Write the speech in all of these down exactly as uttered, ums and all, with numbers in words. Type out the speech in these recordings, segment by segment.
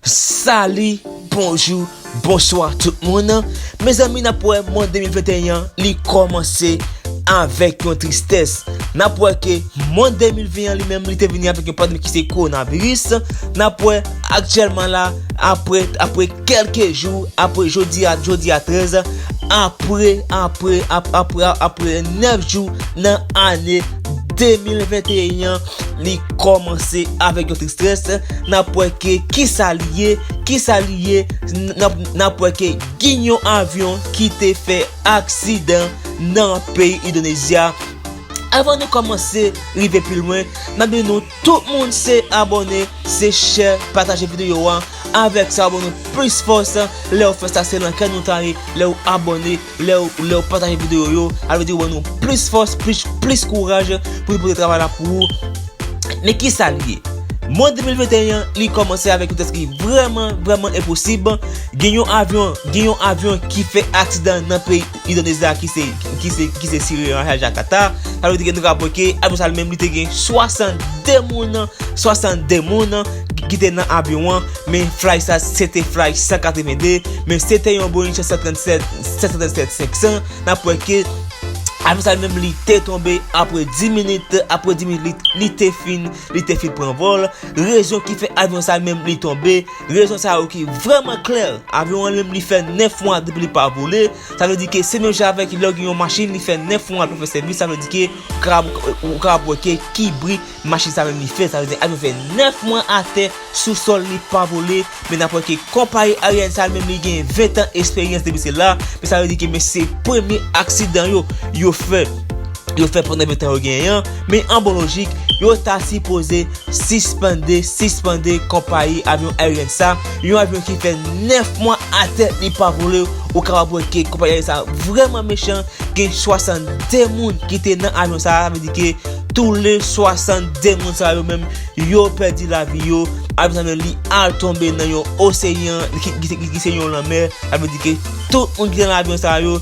Sali, bonjou, bonswa tout moun. Mezanmi, n ap wè mwa de mil venteyen an, li kòmanse avèk yon tristès. N ap wè ke mwa de mil ven an li menm, li te vini avèk yon pandemi ki se kowonaviris. N ap wè aktyèlman la, apre, apre kèlke jou, apre jodi a, jodi a trèz, apre, apre, ap-, apre, apre nèf jou nan ane de mil venteyen an, li kòmanse avèk yon tristès. N ap wè ke kisa li ye, kisa li ye, n ap, n ap wè ke gen yon avyon ki te fè aksidan nan peyi Endonezi a. Avan nou kòmanse rive pi lwen, n ap di nou tout moun se abòne, se share, pataje videyo a. Avèk sa, w ban nou plis fòs. Lè w fè sa, se nan kè nou ta ye. Lè w abòne, lè w, lè w pataje videyo yo, sa vle di w ban nou plis fòs, plis, plis kouraj pou nou pote travay la pou ou. Men kisa li ye? Mwa de mil venteyen an, li kòmanse avèk yon tèks ki vrèman, vrèman enposib. Gen yon avyon, gen yon avyon ki fè aksidan nan peyi Endonezi a ki se, ki se, ki se Sri Raja Jakarta. Sa vle di ke nou ka wè ke avyon sa li menm li te gen swasannde moun, swasannde moun ki te nan avyon an, men flight sa se te flight san katreven de, men se te yon Boeing sèt san trannsèt, sèt san trannsèt senk san. N ap wè ke avyon sa li menm li te tonbe apre dis minit, apre dis minit li, li te fin, li te fin pran vòl. Rezon ki fè avyon sa li menm li tonbe, rezon sa yo ki vrèman klè. Avyon an li menm li fè nèf mwa depi li pa vole. Sa vle di ke se menm jan avèk lè w gen yon machin, li fè nèf mwa l pa fè sèvis, sa vle di ke ou ka, ou ka wè ke ki bri machin sa menm li fè. Sa vle di avyon fè nèf mwa atè sou sòl li pa vole, men n ap wè ke konpayi ayeryèn sa menm li gen ven tan eksperyans depi se la, men sa vle di ke men se premye aksidan yo, yo fè, yo fè pandan ven tan yo genyen an, men an bon lojik, yo ta sipoze sispande, sispande konpayi avyon ayeryèn sa, yon avyon ki fè nèf mwa atè li pa vole, ou kapab wè ke konpayi ayeryèn sa vrèman mechan, gen swasannde moun ki te nan avyon sa, sa vle di ke toule swasannde moun sa yo menm, yo pèdi lavi yo. Avyon sa menm li al tonbe nan yon oseyan, ki, ki, ki, ki se yon lanmè, sa vle di ke tout moun ki te nan avyon sa yo,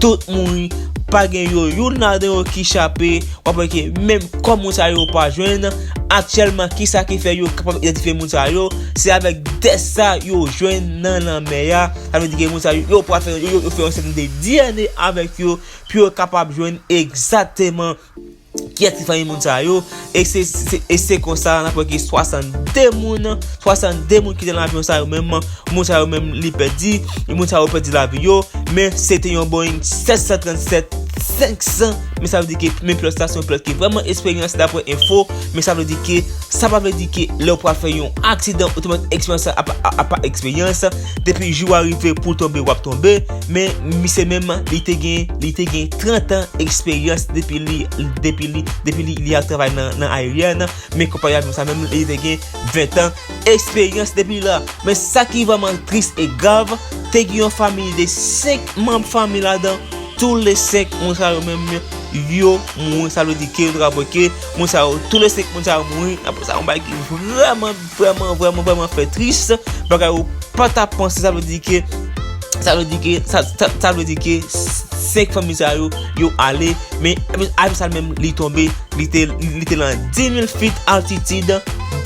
tout mouri, pa gen yo, youn ladan yo ki chape. W ap wè ke menm kò moun sa yo pa jwenn. Aktyèlman, kisa ki fè yo kapab idantifye moun sa yo? Se avèk tès sa yo jwenn nan lanmè a. Sa vle di ke moun sa yo, yo pral fè, yo, yo, yo fè yon sèten de D N A avèk yo, pou yo kapab jwenn egzakteman kiyès ki fanmi moun sa yo. E se, se, e se konsa, n ap wè ke swasannde moun, swasannde moun ki te nan avyon sa yo menm, moun sa yo menm li pèdi, moun sa yo pèdi lavi yo, men se te yon Boeing sèt san trannsèt senk san, men sa vle di ke, men pilòt sa se yon pilòt ki vrèman eksperyans daprè enfo, men sa vle di ke, sa pa vle di ke lè w pral fè yon aksidan, otomatik eksperyans sa ap, ap, ap pa eksperyans, depi jou a rive pou w tonbe, w ap tonbe, men misye menm, li te gen, li te gen trant an eksperyans depi li, depi li, depi li, li ap travay nan, nan ayeryèn, men konpayi avyon sa menm, li te gen ven tan eksperyans depi la. Men sa ki vrèman tris e grav, te gen yon fanmi de senk manm fanmi ladan, tou le senk moun sa yo menm, yo mouri, sa vle di ke, nou ka wè ke, moun sa yo, tou le senk moun sa yo mouri, apre sa, yon bagay ki vrèman, vrèman, vrèman, vrèman fè tris, bagay ou pa ta panse, sa vle di ke, sa vle di ke, sa, sa, sa vle di ke, senk fanmi sa yo, yo ale, men avyon sa menm, li tonbe, li te, li te lan dis mil feet altitid,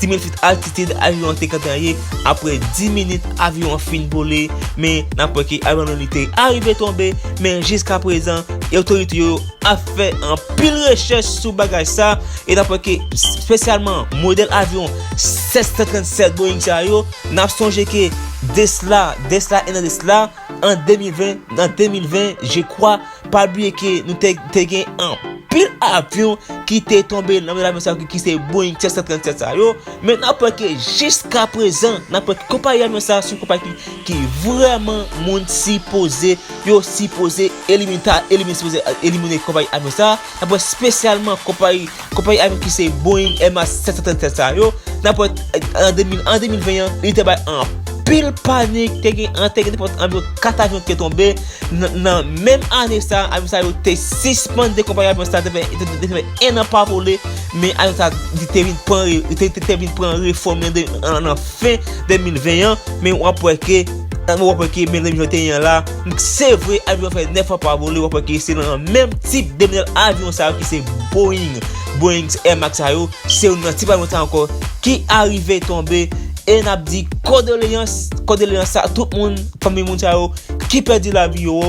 dis mil feet altitid, avyon an te kanpe apre dis minit, avyon an fin vole, men n ap wè ke avyon an li te arive tonbe, men jiska prezan, otorite yo ap fè anpil rechèch sou bagay sa, e n ap wè ke espesyalman modèl avyon sèt san trannsèt Boeing sa yo, n ap sonje ke de sla, de sla, en an de sla, an de mil ven, an de mil ven, je kwa, pa bliye ke nou te, te gen anpil avyon ki te tonbe nan avyon sa ki, ki se Boeing sèt san trannsèt sa yo, men n ap wè ke jiska prezan, n ap wè ke konpayi avyon sa, se yon konpayi ki, ki vrèman moun sipoze, yo sipoze elimine, ta elimine, sipoze elimine konpayi avyon sa, n ap wè espesyalman konpayi, konpayi avyon ki se Boeing Airbus sèt san trannsèt sa yo, n ap wè, an de mil, an de mil ven an, li te bay anpil panik, te gen, an, te gen nenpòt anviwon kat avyon ki te tonbe, nan, nan menm ane sa, avyon sa yo te sispann de konpayi avyon sa, te fè, te, te, te fè en an pa vole, men avyon sa, li te vin pran, li te, te, te vin pran refòm nan de, an, nan fen de mil ven an, men w ap wè ke Nan w ap wè ke men de mil venteyen an la, se vre, avyon fè nèf fwa pa vole, w ap wè ke se nan menm tip de modèl avyon sa yo ki se Boeing. Boeing Air Max sa yo, se youn nan tip avyon sa ankò ki arive tonbe. E n ap di kondoleyans, kondoleyans a tout moun, fanmi moun sa yo ki pèdi lavi yo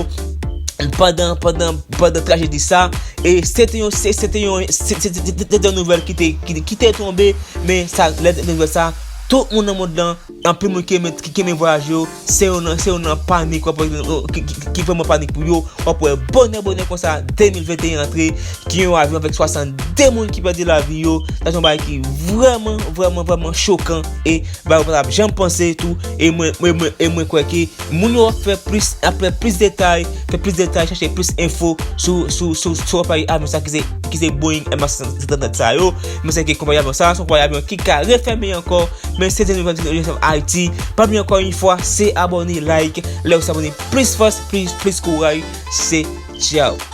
pandan, pandan, pandan trajedi sa. E se te yon, se, se te yon, se, se, se, se, se te yon nouvèl ki te, ki, ki te tonbe, men sa, lè nouvèl sa, tout moun nan mond lan, anpil moun ki renmen, ki, ki renmen vwayaj yo, se yon nan, se yon nan panik, w ap wè, ki, ki, ki, ki vrèman panik pou yo. W ap wè bonè, bonè konsa, de mil venteyen antre, ki yon avyon avèk swasannde moun ki pèdi lavi yo. Sa se yon bagay ki vrèman, vrèman, vrèman chokan. E bagay ou pa t ap janm panse tou. E mwen, mwen, mwen, e mwen kwè ke moun yo ap fè plis, ap fè plis detay, fè plis detay, chache plis enfo sou, sou, sou, sou konpayi avyon sa ki se, ki se Boeing Airbus senkant sa yo. Men se ke konpayi avyon sa, se yon konpayi avyon ki ka refèmen ankò. Men se te nouvèl Ayiti. Pa bliye ankò yon fwa, se abòne, like. Lè ou se abòne, plis fòs, plis, plis kouraj. Se tchao.